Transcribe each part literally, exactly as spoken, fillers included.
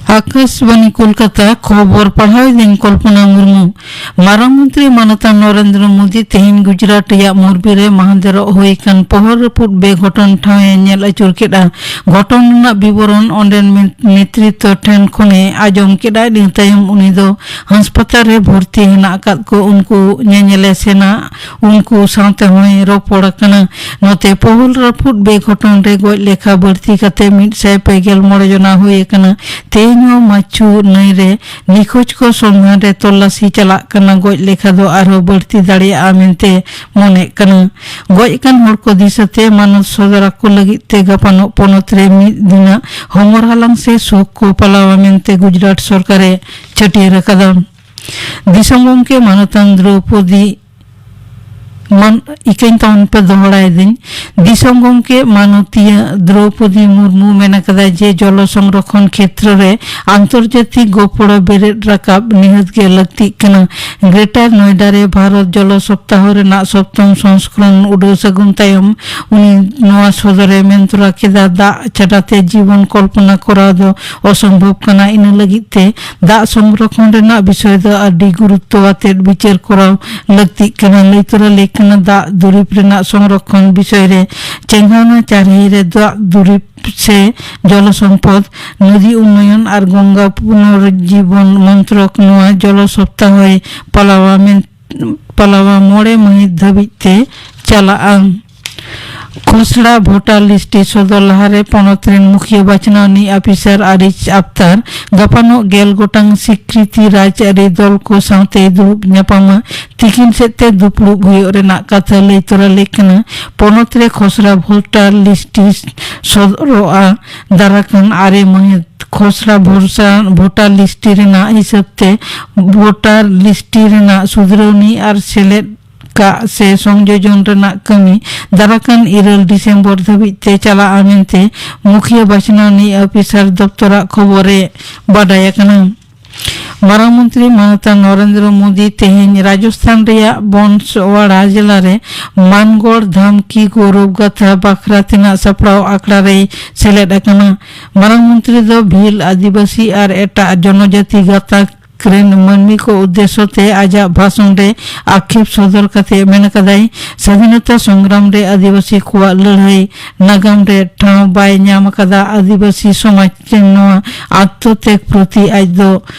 ᱟᱠᱟᱥᱵᱟᱱᱤ ᱠᱳᱞᱠᱟᱛᱟ, ᱠᱷᱚᱵᱚᱨ ᱯᱟᱲᱦᱟᱣ ᱮᱫᱟᱹᱧ ᱠᱚᱞᱯᱚᱱᱟ ᱢᱩᱨᱢᱩ᱾ ᱢᱟᱨᱟᱝ ᱢᱚᱱᱛᱨᱤ ᱢᱟᱱᱚᱛᱟᱱ ᱱᱚᱨᱮᱱᱫᱨᱚ ᱢᱳᱫᱤ ᱛᱮᱦᱮᱧ ᱜᱩᱡᱽᱨᱟᱴ ᱨᱮᱭᱟᱜ ᱢᱚᱨᱵᱤ ᱨᱮ ᱢᱟᱦᱟᱸᱫᱮᱨᱚᱜ ᱦᱩᱭ ᱟᱠᱟᱱ ᱯᱚᱦᱚᱞ ᱨᱟᱹᱯᱩᱫ ᱵᱮᱜᱷᱚᱴᱚᱱ ᱴᱷᱟᱶ ᱮ ᱧᱮᱞ ᱟᱹᱪᱩᱨ ᱠᱮᱫᱼᱟ᱾ ᱜᱷᱚᱴᱚᱱ ᱨᱮᱱᱟᱜ ᱵᱤᱵᱚᱨᱚᱱ ᱚᱸᱰᱮᱱ ᱢᱤ-, ᱱᱮᱛᱨᱤᱛᱵ ᱴᱷᱮᱱ ᱠᱷᱚᱱ ᱮ ᱟᱸᱡᱚᱢ ᱠᱮᱫᱼᱟ᱾ ᱤᱱᱟᱹ ᱛᱟᱭᱚᱢ ᱩᱱᱤ ᱫᱚ ᱦᱟᱥᱯᱟᱛᱟᱞ ᱨᱮ ᱵᱷᱚᱨᱛᱤ ᱦᱮᱱᱟᱜ ᱟᱠᱟᱫ ᱠᱚ ᱩᱱᱠᱩ ᱧᱮᱧᱮᱞᱮ ᱥᱮᱱᱟ᱾ ᱩᱱᱠᱩ ᱥᱟᱶᱛᱮ ᱦᱚᱸᱭ ᱨᱚᱯᱚᱲ ᱟᱠᱟᱱᱟ᱾ ᱱᱚᱛᱮ ᱯᱚᱦᱚᱞ ᱨᱟᱹᱯᱩᱫ ᱵᱮᱜᱷᱚᱴᱚᱱ ᱨᱮ ᱜᱚᱡ ᱞᱮᱠᱷᱟ ᱵᱟᱹᱲᱛᱤ ᱠᱟᱛᱮ ᱢᱤᱫ ᱥᱟᱭ ᱯᱮ ᱜᱮᱞ ᱢᱚᱬᱮ ᱡᱚᱱᱟ ᱦᱩᱭ ᱟᱠᱟᱱᱟ᱾ ᱛᱮᱦᱮᱧ ᱦᱚᱸ ᱢᱟᱪᱷᱩ ᱱᱟᱹᱭ ᱨᱮ ᱱᱤᱠᱷᱳᱡ ᱠᱚ ᱥᱚᱱᱫᱷᱟᱱ ᱨᱮ ᱛᱚᱞᱟᱥᱤ ᱪᱟᱞᱟᱜ ᱠᱟᱱᱟ᱾ ᱜᱚᱡ ᱞᱮᱠᱷᱟ ᱫᱚ ᱟᱨᱦᱚᱸ ᱵᱟᱹᱲᱛᱤ ᱫᱟᱲᱮᱭᱟᱜᱼᱟ ᱢᱮᱱᱛᱮ ᱢᱚᱱᱮᱜ ᱠᱟᱱᱟ᱾ ᱜᱚᱡ ᱟᱠᱟᱱ ᱦᱚᱲ ᱠᱚ ᱫᱤᱥᱟᱹᱛᱮ ᱢᱟᱱᱚᱛ ᱥᱚᱫᱚᱨ ᱟᱠᱚ ᱞᱟᱹᱜᱤᱫ ᱛᱮ ᱜᱟᱯᱟᱱᱚᱜ ᱯᱚᱱᱚᱛ ᱨᱮ ᱢᱤᱫ ᱫᱤᱱᱟᱜ ᱦᱚᱢᱚᱨ ᱦᱟᱞᱟᱝ ᱥᱮ ᱥᱳᱠ ᱠᱚ ᱯᱟᱞᱟᱣᱟ ᱢᱮᱱᱛᱮ ᱜᱩᱡᱽᱨᱟᱴ ᱥᱚᱨᱠᱟᱨᱮ ᱪᱷᱟᱹᱴᱭᱟᱹᱨ ᱟᱠᱟᱫᱟ᱾ ᱫᱤᱥᱚᱢ ᱜᱚᱢᱠᱮ ᱢᱟᱱᱚᱛᱟᱱ ᱫᱨᱚᱣᱯᱚᱫᱤ ᱢᱟᱱ ᱤᱠᱟᱹᱧ ᱛᱟᱵᱚᱱ ᱯᱮ, ᱫᱚᱦᱲᱟᱭᱮᱫᱟᱹᱧ᱾ ᱫᱤᱥᱚᱢ ᱜᱚᱢᱠᱮ ᱢᱟᱱᱚᱛᱤᱭᱟᱹ ᱫᱨᱚᱣᱯᱚᱫᱤ ᱢᱩᱨᱢᱩ ᱢᱮᱱ ᱟᱠᱟᱫᱟ ᱡᱮ ᱡᱚᱞᱚ ᱥᱚᱝᱨᱚᱠᱷᱚᱱ ᱠᱷᱮᱛᱨᱚ ᱨᱮ ᱟᱱᱛᱚᱨᱡᱟᱛᱤᱠ ᱜᱚᱯᱚᱲᱚ ᱵᱮᱨᱮᱫ ᱨᱟᱠᱟᱵ ᱱᱤᱦᱟᱹᱛ ᱜᱮ ᱞᱟᱹᱠᱛᱤᱜ ᱠᱟᱱᱟ᱾ ᱜᱨᱮᱴᱟᱨ ᱱᱚᱭᱰᱟ ᱨᱮ ᱵᱷᱟᱨᱚᱛ ᱡᱚᱞᱚ ᱥᱚᱯᱛᱟᱦᱚ ᱨᱮᱱᱟᱜ ᱥᱚᱯᱛᱚᱢ ᱥᱚᱝᱥᱠᱚᱨᱚᱱ ᱩᱰᱟᱹᱣ ᱥᱟᱹᱜᱩᱱ ᱛᱟᱭᱚᱢ ᱩᱱᱤ ᱱᱚᱣᱟ ᱥᱚᱫᱚᱨᱮ ᱢᱮᱱ ᱛᱚᱨᱟ ᱠᱮᱫᱟ, ᱫᱟᱜ ᱪᱷᱟᱰᱟ ᱛᱮ ᱡᱤᱵᱚᱱ ᱠᱚᱞᱯᱚᱱᱟ ᱠᱚᱨᱟᱣ ᱫᱚ ᱚᱥᱚᱢᱵᱷᱚᱵ ᱠᱟᱱᱟ᱾ ᱤᱱᱟᱹ ᱞᱟᱹᱜᱤᱫ ᱛᱮ ᱫᱟᱜ ᱥᱚᱝᱨᱚᱠᱷᱚᱱ ᱨᱮᱱᱟᱜ ᱵᱤᱥᱚᱭ ᱫᱚ ᱟᱹᱰᱤ ᱜᱩᱨᱩᱛᱛᱚ ᱟᱛᱮᱫ ᱵᱤᱪᱟᱹᱨ ᱠᱚᱨᱟᱣ ᱞᱟᱹᱠᱛᱤᱜ ᱠᱟᱱᱟ᱾ ᱞᱟᱹᱭ ᱛᱚᱨᱟ ᱞᱮᱠ ᱠᱟᱱᱟ, ᱫᱟᱜ ᱫᱩᱨᱤᱵ ᱨᱮᱱᱟᱜ ᱥᱚᱝᱨᱚᱠᱷᱚᱱ ᱵᱤᱥᱚᱭ ᱨᱮ ᱪᱮᱸᱜᱷᱟᱣᱱᱟ ᱪᱟᱨᱦᱤ ᱨᱮ ᱫᱟᱜ ᱫᱩᱨᱤᱵ ᱥᱮ ᱡᱚᱞᱚ ᱥᱚᱢᱯᱚᱫ, ᱱᱚᱫᱤ ᱩᱱᱱᱚᱭᱚᱱ ᱟᱨ ᱜᱚᱝᱜᱟ ᱯᱩᱱᱚᱨᱡᱤᱵᱚᱱ ᱢᱚᱱᱛᱨᱚᱠ ᱱᱚᱣᱟ ᱡᱚᱞᱚ ᱥᱚᱯᱛᱟᱦᱚᱭ ᱯᱟᱞᱟᱣᱟ ᱢᱮᱱ, ᱯᱟᱞᱟᱣᱟ ᱢᱚᱬᱮ ᱢᱟᱹᱦᱤᱛ ᱫᱷᱟᱹᱵᱤᱡ ᱛᱮ ᱪᱟᱞᱟᱜᱼᱟ᱾ ᱠᱷᱚᱥᱲᱟ ᱵᱷᱳᱴᱟᱨ ᱞᱤᱥᱴ ᱥᱚᱫᱚᱨ ᱞᱟᱦᱟᱨᱮ ᱯᱚᱱᱚᱛ ᱨᱮᱱ ᱢᱩᱠᱷᱤᱭᱟᱹ ᱵᱟᱪᱷᱱᱟᱣ ᱱᱤᱡ ᱟᱯᱷᱤᱥᱟᱨ ᱟᱨᱤᱡ ᱟᱯᱛᱟᱨ ᱜᱟᱯᱟᱱᱚᱜ ᱜᱮᱞ ᱜᱚᱴᱟᱝ ᱥᱤᱠᱨᱤᱛᱤ ᱨᱟᱡᱽᱟᱹᱨᱤ ᱫᱚᱞ ᱠᱚ ᱥᱟᱶᱛᱮ ᱫᱩᱲᱩᱵ ᱧᱟᱯᱟᱢᱟ᱾ ᱛᱤᱠᱤᱱ ᱥᱮᱫ ᱛᱮ ᱫᱩᱯᱲᱩᱵ ᱦᱩᱭᱩᱜ ᱨᱮᱱᱟᱜ ᱠᱟᱛᱷᱟ ᱞᱟᱹᱭ ᱛᱚᱨᱟ ᱞᱮᱠ ᱠᱟᱱᱟ᱾ ᱯᱚᱱᱚᱛ ᱨᱮ ᱠᱷᱚᱥᱲᱟ ᱵᱷᱳᱴᱟᱨ ᱞᱤᱥᱴ ᱥᱚᱫᱚᱨᱚᱜᱼᱟ᱾ ᱫᱟᱨᱟᱠᱟᱱ ᱟᱨᱮ ᱢᱟᱹᱦᱤᱛ ᱠᱷᱚᱥᱲᱟ ᱵᱷᱚᱨᱥᱟ ᱵᱷᱳᱴᱟᱨ ᱞᱤᱥᱴ ᱨᱮᱱᱟᱜ ᱦᱤᱥᱟᱹᱵ ᱛᱮ ᱵᱷᱳᱴᱟᱨ ᱞᱤᱥᱴ ᱨᱮᱱᱟᱜ ᱥᱩᱫᱷᱨᱟᱹᱣᱱᱤ ᱟᱨ ᱥᱮᱞᱮᱫ ᱠᱟᱜ ᱥᱮ ᱥᱚᱝᱡᱳᱡᱚᱱ ᱨᱮᱱᱟᱜ ᱠᱟᱹᱢᱤ ᱫᱟᱨᱟᱠᱟᱱ ᱤᱨᱟᱹᱞ ᱰᱤᱥᱮᱢᱵᱚᱨ ᱫᱷᱟᱹᱵᱤᱡ ᱛᱮ ᱪᱟᱞᱟᱜᱼᱟ ᱢᱮᱱᱛᱮ ᱢᱩᱠᱷᱤᱭᱟᱹ ᱵᱟᱪᱷᱱᱟᱣᱱᱤ ᱚᱯᱷᱤᱥᱟᱨ ᱫᱚᱯᱛᱚᱨᱟᱜ ᱠᱷᱚᱵᱚᱨ ᱨᱮ ᱵᱟᱰᱟᱭ ᱟᱠᱟᱱᱟ᱾ ᱢᱟᱨᱟᱝ ᱢᱚᱱᱛᱨᱤ ᱢᱟᱱᱚᱛᱟᱱ ᱱᱚᱨᱮᱱᱫᱨᱚ ᱢᱳᱫᱤ ᱛᱮᱦᱮᱧ ᱨᱟᱡᱚᱥᱛᱷᱟᱱ ᱨᱮᱭᱟᱜ ᱵᱚᱱᱥᱣᱟᱲᱟ ᱡᱮᱞᱟ ᱨᱮ ᱢᱟᱱᱜᱚᱲ ᱫᱷᱟᱢ ᱠᱤ ᱜᱚᱨᱚᱵ ᱜᱟᱛᱷᱟ ᱵᱟᱠᱷᱨᱟ ᱛᱮᱱᱟᱜ ᱥᱟᱯᱲᱟᱣ ᱟᱠᱷᱲᱟ ᱨᱮᱭ ᱥᱮᱞᱮᱫ ᱟᱠᱟᱱᱟ᱾ ᱢᱟᱨᱟᱝ ᱢᱚᱱᱛᱨᱤ ᱫᱚ ᱵᱷᱤᱞ, ᱟᱹᱫᱤᱵᱟᱹᱥᱤ ᱟᱨ ᱮᱴᱟᱜ ᱡᱚᱱᱚᱡᱟᱹᱛᱤ ᱜᱟᱛᱟᱠ ᱨᱮᱱ ᱢᱟᱹᱱᱢᱤ ᱠᱚ ᱩᱫᱽᱫᱮᱥᱚ ᱛᱮ ᱟᱡᱟᱜ ᱵᱷᱟᱥᱚᱱ ᱨᱮ ᱟᱠᱷᱮᱯ ᱥᱚᱫᱚᱨ ᱠᱟᱛᱮ ᱢᱮᱱ ᱟᱠᱟᱫᱟᱭ, ᱥᱟᱫᱷᱤᱱᱚᱛᱟ ᱥᱚᱝᱜᱨᱟᱢ ᱨᱮ ᱟᱹᱫᱤᱵᱟᱹᱥᱤ ᱠᱚᱣᱟᱜ ᱞᱟᱹᱲᱦᱟᱹᱭ ᱱᱟᱜᱟᱢ ᱨᱮ ᱴᱷᱟᱶ ᱵᱟᱭ ᱧᱟᱢ ᱟᱠᱟᱫᱟ᱾ ᱟᱹᱫᱤᱵᱟᱹᱥᱤ ᱥᱚᱢᱟᱡᱽ ᱴᱷᱮᱱ ᱱᱚᱣᱟ ᱟᱛᱢᱚᱛᱮᱜᱽ ᱯᱨᱚᱛᱤ ᱟᱡ ᱫᱚ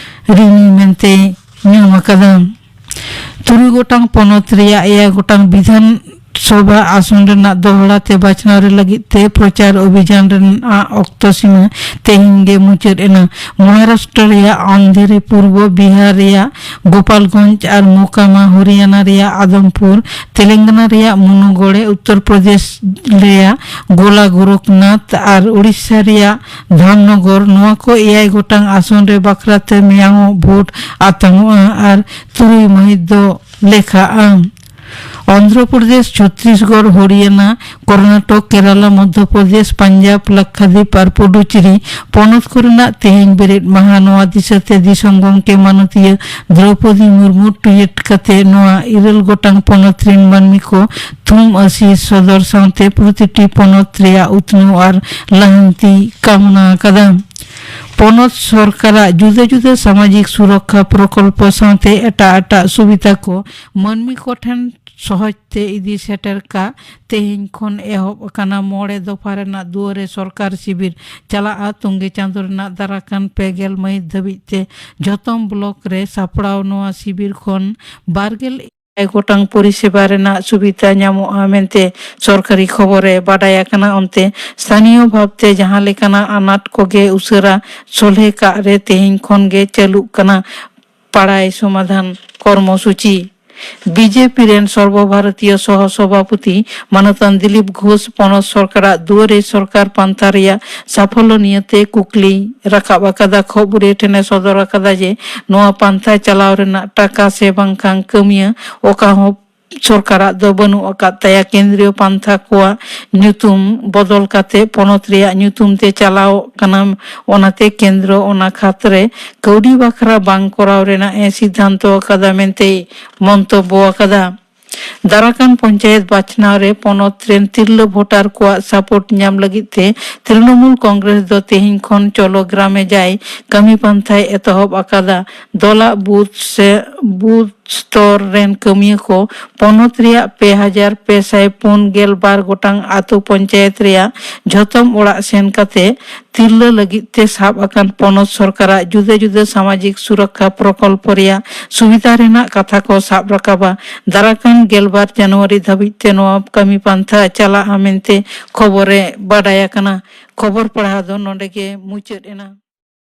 ᱨᱤᱱᱤ ᱢᱮᱱᱛᱮᱭ ᱧᱩᱢ ᱟᱠᱟᱫᱟ᱾ ᱛᱩᱨᱩᱭ ᱜᱚᱴᱟᱝ ᱯᱚᱱᱚᱛ ᱨᱮᱭᱟᱜ ᱮᱭᱟᱭ ᱜᱚᱴᱟᱝ ᱵᱤᱫᱷᱟᱱ ᱥᱚᱵᱷᱟ ᱟᱥᱚᱱ ᱨᱮᱱᱟᱜ ᱫᱚᱦᱲᱟ ᱛᱮ ᱵᱟᱪᱷᱱᱟᱣ ᱨᱮ ᱞᱟᱹᱜᱤᱫ ᱛᱮ ᱯᱨᱚᱪᱟᱨ ᱚᱵᱷᱤᱡᱟᱱ ᱨᱮᱱᱟᱜ ᱚᱠᱛᱚ ᱥᱤᱢᱟᱹ ᱛᱮᱦᱮᱧ ᱜᱮ ᱢᱩᱪᱟᱹᱫ ᱮᱱᱟ᱾ ᱢᱚᱦᱟᱨᱟᱥᱴᱨᱚ ᱨᱮᱭᱟᱜ ᱟᱱᱫᱷᱮᱨᱤ, ᱯᱩᱨᱵᱚ ᱵᱤᱦᱟᱨ ᱨᱮᱭᱟᱜ ᱜᱳᱯᱟᱞᱜᱚᱸᱡᱽ ᱟᱨ ᱢᱳᱠᱟᱢᱟ, ᱦᱚᱨᱤᱭᱟᱱᱟ ᱨᱮᱭᱟᱜ ᱟᱫᱚᱢᱯᱩᱨ, ᱛᱮᱞᱮᱝᱜᱟᱱᱟ ᱨᱮᱭᱟᱜ ᱢᱩᱱᱩᱜᱚᱲᱮ, ᱩᱛᱛᱚᱨ ᱯᱨᱚᱫᱮᱥ ᱨᱮᱭᱟᱜ ᱜᱳᱞᱟ ᱜᱳᱨᱚᱠᱷᱱᱟᱛᱷ ᱟᱨ ᱳᱰᱤᱥᱟ ᱨᱮᱭᱟᱜ ᱫᱷᱟᱢᱱᱚᱜᱚᱨ, ᱱᱚᱣᱟ ᱠᱚ ᱮᱭᱟᱭ ᱜᱚᱴᱟᱝ ᱟᱥᱚᱱ ᱨᱮ ᱵᱟᱠᱷᱨᱟ ᱛᱮ ᱢᱮᱭᱟᱝᱚᱜ ᱵᱷᱳᱴ ᱟᱛᱟᱝᱚᱜᱼᱟ ᱟᱨ ᱛᱩᱨᱩᱭ ᱢᱟᱹᱦᱤᱛ ᱫᱚ ᱞᱮᱠᱷᱟᱜᱼᱟ᱾ ᱚᱱᱫᱷᱨᱚ ᱯᱨᱚᱫᱮᱥ, ᱪᱷᱚᱛᱛᱤᱥᱜᱚᱲ, ᱦᱚᱨᱤᱭᱟᱱᱟ, ᱠᱚᱨᱱᱟᱴᱚᱠ, ᱠᱮᱨᱟᱞᱟ, ᱢᱚᱫᱷᱭᱚ ᱯᱨᱚᱫᱮᱥ, ᱯᱟᱧᱡᱟᱵᱽ, ᱞᱟᱠᱠᱷᱟᱫᱤᱯ ᱟᱨ ᱯᱩᱰᱩᱪᱮᱨᱤ ᱯᱚᱱᱚᱛ ᱠᱚᱨᱮᱱᱟᱜ ᱛᱮᱦᱮᱧ ᱵᱮᱨᱮᱫ ᱢᱟᱦᱟ᱾ ᱱᱚᱣᱟ ᱫᱤᱥᱟᱹ ᱛᱮ ᱫᱤᱥᱚᱢ ᱜᱚᱢᱠᱮ ᱢᱟᱱᱚᱛᱤᱭᱟᱹ ᱫᱨᱚᱣᱯᱚᱫᱤ ᱢᱩᱨᱢᱩ ᱴᱩᱭᱤᱴ ᱠᱟᱛᱮ ᱱᱚᱣᱟ ᱤᱨᱟᱹᱞ ᱜᱚᱴᱟᱝ ᱯᱚᱱᱚᱛ ᱨᱮᱱ ᱢᱟᱹᱱᱢᱤ ᱠᱚ ᱛᱷᱩᱢ ᱟᱹᱥᱤᱥ ᱥᱚᱫᱚᱨ ᱥᱟᱶᱛᱮ ᱯᱨᱚᱛᱤᱴᱤ ᱯᱚᱱᱚᱛ ᱨᱮᱭᱟᱜ ᱩᱛᱱᱟᱹᱣ ᱟᱨ ᱞᱟᱦᱟᱱᱛᱤ ᱠᱟᱢᱱᱟ ᱟᱠᱟᱫᱟ᱾ ᱯᱚᱱᱚᱛ ᱥᱚᱨᱠᱟᱨᱟᱜ ᱡᱩᱫᱟᱹ ᱡᱩᱫᱟᱹ ᱥᱟᱢᱟᱡᱤᱠ ᱥᱩᱨᱚᱠᱠᱷᱟ ᱯᱨᱚᱠᱚᱞᱯᱚ ᱥᱟᱶᱛᱮ ᱮᱴᱟᱜ ᱮᱴᱟᱜ ᱥᱩᱵᱤᱫᱷᱟ ᱠᱚ ᱢᱟᱹᱱᱢᱤ ᱠᱚᱴᱷᱮᱱ ᱥᱚᱦᱚᱡ ᱛᱮ ᱤᱫᱤ ᱥᱮᱴᱮᱨ ᱠᱟᱜ ᱛᱮᱦᱮᱧ ᱠᱷᱚᱱ ᱮᱦᱚᱵ ᱟᱠᱟᱱᱟ ᱢᱚᱬᱮ ᱫᱚᱯᱷᱟ ᱨᱮᱱᱟᱜ ᱫᱩᱣᱟᱨᱮ ᱥᱚᱨᱠᱟᱨ ᱥᱤᱵᱤᱨ ᱪᱟᱞᱟᱜᱼᱟ᱾ ᱛᱚᱝᱜᱮ ᱪᱟᱸᱫᱚ ᱨᱮᱱᱟᱜ ᱫᱟᱨᱟᱠᱟᱱ ᱯᱮ ᱜᱮᱞ ᱢᱟᱹᱦᱤᱛ ᱫᱷᱟᱹᱵᱤᱡ ᱛᱮ ᱡᱷᱚᱛᱚᱢ ᱵᱞᱚᱠ ᱨᱮ ᱥᱟᱯᱲᱟᱣ᱾ ᱱᱚᱣᱟ ᱥᱤᱵᱤᱨ ᱠᱷᱚᱱ ᱵᱟᱨ ᱜᱮᱞ ᱮᱭᱟᱭ ᱜᱚᱴᱟᱝ ᱯᱚᱨᱤᱥᱮᱵᱟ ᱨᱮᱱᱟᱜ ᱥᱩᱵᱤᱫᱷᱟ ᱧᱟᱢᱚᱜᱼᱟ ᱢᱮᱱᱛᱮ ᱥᱚᱨᱠᱟᱨᱤ ᱠᱷᱚᱵᱚᱨ ᱨᱮ ᱵᱟᱰᱟᱭ ᱟᱠᱟᱱᱟ᱾ ᱚᱱᱛᱮ ᱥᱛᱷᱟᱱᱤᱭᱚ ᱵᱷᱟᱵᱽᱛᱮ ᱡᱟᱦᱟᱸ ᱞᱮᱠᱟᱱᱟᱜ ᱟᱱᱟᱴ ᱠᱚᱜᱮ ᱩᱥᱟᱹᱨᱟ ᱥᱚᱞᱦᱮ ᱠᱟᱜ ᱨᱮ ᱛᱮᱦᱮᱧ ᱠᱷᱚᱱ ᱜᱮ ᱪᱟᱹᱞᱩᱜ ᱠᱟᱱᱟ ᱯᱟᱲᱟᱭ ᱥᱚᱢᱟᱫᱷᱟᱱ ᱠᱚᱨᱢᱚᱥᱩᱪᱤ᱾ ᱵᱤᱡᱮᱯᱤ ᱨᱮᱱ ᱥᱚᱨᱵᱚ ᱵᱷᱟᱨᱚᱛᱤᱭᱚ ᱥᱚᱦᱚ ᱥᱚᱵᱷᱟᱯᱚᱛᱤ ᱢᱟᱱᱚᱛᱟᱱ ᱫᱤᱞᱤᱯ ᱜᱷᱳᱥ ᱯᱚᱱᱚᱛ ᱥᱚᱨᱠᱟᱨᱟᱜ ᱫᱩᱣᱟᱨᱮ ᱥᱚᱨᱠᱟᱨ ᱯᱟᱱᱛᱷᱟ ᱨᱮᱭᱟᱜ ᱥᱟᱯᱷᱚᱞᱚ ᱱᱤᱭᱟᱹᱛᱮ ᱠᱩᱠᱞᱤᱭ ᱨᱟᱠᱟᱵ ᱟᱠᱟᱫᱟ᱾ ᱠᱷᱚᱵᱚᱨᱤᱭᱟᱹ ᱴᱷᱮᱱᱮ ᱥᱚᱫᱚᱨ ᱟᱠᱟᱫᱟ ᱡᱮ ᱱᱚᱣᱟ ᱯᱟᱱᱛᱷᱟ ᱪᱟᱞᱟᱣ ᱨᱮᱱᱟᱜ ᱴᱟᱠᱟ ᱥᱮ ᱵᱟᱝᱠᱷᱟᱱ ᱠᱟᱹᱢᱤᱭᱟᱹ ᱚᱠᱟ ᱦᱚᱸ ᱥᱚᱨᱠᱟᱨᱟᱜ ᱫᱚ ᱵᱟᱹᱱᱩᱜ ᱟᱠᱟᱫ ᱛᱟᱭᱟ᱾ ᱠᱮᱱᱫᱨᱤᱭᱚ ᱯᱟᱱᱛᱷᱟ ᱠᱚᱣᱟᱜ ᱧᱩᱛᱩᱢ ᱵᱚᱫᱚᱞ ᱠᱟᱛᱮ ᱯᱚᱱᱚᱛ ᱨᱮᱭᱟᱜ ᱧᱩᱛᱩᱢ ᱛᱮ ᱪᱟᱞᱟᱣ ᱠᱟᱱᱟ᱾ ᱚᱱᱟᱛᱮ ᱠᱮᱱᱫᱨᱚ ᱚᱱᱟ ᱠᱷᱟᱛ ᱨᱮ ᱠᱟᱹᱣᱰᱤ ᱵᱟᱠᱷᱨᱟ ᱵᱟᱝ ᱠᱚᱨᱟᱣ ᱨᱮᱱᱟᱜ ᱮ ᱥᱤᱫᱷᱟᱱᱛᱚ ᱟᱠᱟᱫᱟ ᱢᱮᱱᱛᱮᱭ ᱢᱚᱱᱛᱚᱵᱵᱚ ᱟᱠᱟᱫᱟ᱾ ᱫᱟᱨᱟᱠᱟᱱ ᱯᱚᱧᱪᱟᱭᱮᱛ ᱵᱟᱪᱷᱱᱟᱣ ᱨᱮ ᱯᱚᱱᱚᱛ ᱨᱮᱱ ᱛᱤᱨᱞᱟᱹ ᱵᱷᱳᱴᱟᱨ ᱠᱚᱣᱟᱜ ᱥᱟᱯᱳᱨᱴ ᱧᱟᱢ ᱞᱟᱹᱜᱤᱫ ᱛᱮ ᱛᱨᱤᱱᱚᱢᱩᱞ ᱠᱚᱝᱜᱨᱮᱥ ᱫᱚ ᱛᱮᱦᱮᱧ ᱠᱷᱚᱱ ᱪᱚᱞᱚ ᱜᱨᱟᱢᱮ ᱡᱟᱭ ᱠᱟᱹᱢᱤ ᱯᱟᱱᱛᱷᱟᱭ ᱮᱛᱚᱦᱚᱵ ᱟᱠᱟᱫᱟ᱾ ᱫᱚᱞᱟᱜ ᱵᱩᱛᱷ ᱥᱮ ᱵᱩᱛᱷ ᱥᱛᱚᱨ ᱨᱮᱱ ᱠᱟᱹᱢᱤᱭᱟᱹ ᱠᱚ ᱯᱚᱱᱚᱛ ᱨᱮᱭᱟᱜ ᱯᱮ ᱦᱟᱡᱟᱨ ᱯᱮ ᱥᱟᱭ ᱯᱩᱱ ᱜᱮᱞ ᱵᱟᱨ ᱜᱚᱴᱟᱝ ᱟᱛᱳ ᱯᱚᱧᱪᱟᱭᱮᱛ ᱨᱮᱭᱟᱜ ᱡᱷᱚᱛᱚᱢ ᱚᱲᱟᱜ ᱥᱮᱱ ᱠᱟᱛᱮ ᱛᱤᱨᱞᱟᱹ ᱞᱟᱹᱜᱤᱫ ᱛᱮ ᱥᱟᱵ ᱟᱠᱟᱱ ᱯᱚᱱᱚᱛ ᱥᱚᱨᱠᱟᱨᱟᱜ ᱡᱩᱫᱟᱹ ᱡᱩᱫᱟᱹ ᱥᱟᱢᱟᱡᱤᱠ ᱥᱩᱨᱚᱠᱠᱷᱟ ᱯᱨᱚᱠᱚᱞᱯᱚ ᱨᱮᱭᱟᱜ ᱥᱩᱵᱤᱫᱷᱟ ᱨᱮᱱᱟᱜ ᱠᱟᱛᱷᱟ ᱠᱚ ᱥᱟᱵ ᱨᱟᱠᱟᱵᱟ᱾ ᱫᱟᱨᱟᱠᱟᱱ ᱜᱮᱞᱵᱟᱨ ᱡᱟᱱᱩᱣᱟᱨᱤ ᱫᱷᱟᱹᱵᱤᱡ ᱛᱮ ᱱᱚᱣᱟ ᱠᱟᱹᱢᱤ ᱯᱟᱱᱛᱷᱟ ᱪᱟᱞᱟᱜᱼᱟ ᱢᱮᱱᱛᱮ ᱠᱷᱚᱵᱚᱨ ᱨᱮ ᱵᱟᱰᱟᱭ ᱟᱠᱟᱱᱟ᱾ ᱠᱷᱚᱵᱚᱨ ᱯᱟᱲᱦᱟᱣ ᱫᱚ ᱱᱚᱰᱮ ᱜᱮ ᱢᱩᱪᱟᱹᱫ ᱮᱱᱟ᱾